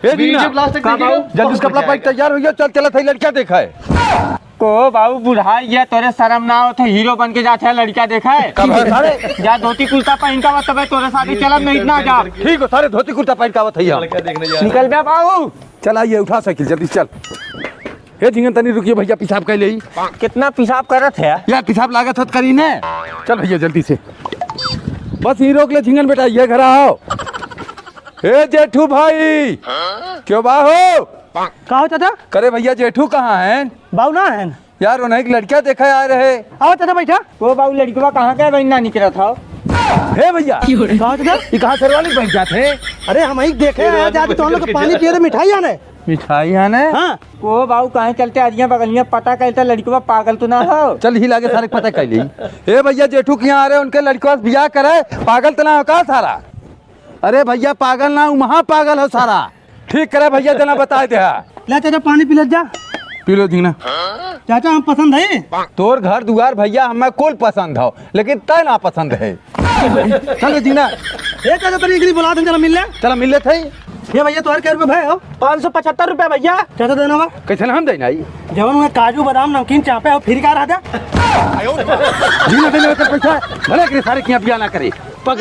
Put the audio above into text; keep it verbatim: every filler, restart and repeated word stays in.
ए दीना, जल्दी से कपड़ा पहन के तैयार हो जा, चल, चलत है लड़का देखा है। को बाबू, बुढ़ाई गया, तोरे शर्म ना होत है, हीरो बन के जात है लड़का देखा है। कब है सारे? जा धोती कुर्ता पहन के आवत, तबे तोरे साथे चलब, नहीं इतना जा। ठीक हो, सारे धोती कुर्ता पहन के आवत है यहाँ। निकल बे बाबू। चल आइए, उठा साइकिल, जल्दी चल। हे झिंगन, तनी रुकिए भैया, पेशाब कर ले। कितना पेशाब करत है? यार, पेशाब लागत होत करी ने। चल भैया, जल्दी से। बस यहीं रोक ले झिंगन बेटा, ये घर आओ। हे जेठू भाई, क्यों बा हो? का हो चाचा? करे भैया, जेठू कहाँ हैं? बाऊ ना हैं। यार, उन्हें एक लड़का देखा आ रहे। आओ चाचा, बैठा। वो बाऊ, लड़कवा कहाँ का है, वहीं ना निकला था। हे भैया, का हो चाचा? ये कहाँ सरवाली बैठ जाते हैं? अरे, हम ही देखे हैं, आज, आज तो हम लोग के पानी पिए थे, मिठाई आने। मिठाई आने? हाँ। वो बाऊ, कहाँ चलते, अरिया बगलिया पता करते, लड़कवा पागल तो ना हो। चल, ही लागे सारे पता कर ली। ए भैया, जेठू के यहाँ आ रहे, उनके लड़कवा से बियाह करे, पागल तो ना हो का सारा? अरे भैया, पागल ना, वहाँ पागल हो सारा। ठीक करे भैया, जना बताए दे। ले चाचा, पानी पी ले जा। पी लो झिंगना। चाचा, हम पसंद है। तोर घर दुआर भैया हमें कुल पसंद हो, लेकिन तय ना पसंद है। चल झिंगना। ए चाचा, तनी एकरी बुला दे, चला मिल ले। चला मिल ले थे। ये भैया, तोहर कै रुपये भए हो? पाँच सौ पचहत्तर रुपये भैया। चाचा, देना बा। कैसे ना हम देना आई? जवन में काजू, बादाम, नमकीन, चापे हो, फ्री का रहा था? झिंगना देने होते पैसा, भले एकरे सारे किया बिया ना करे।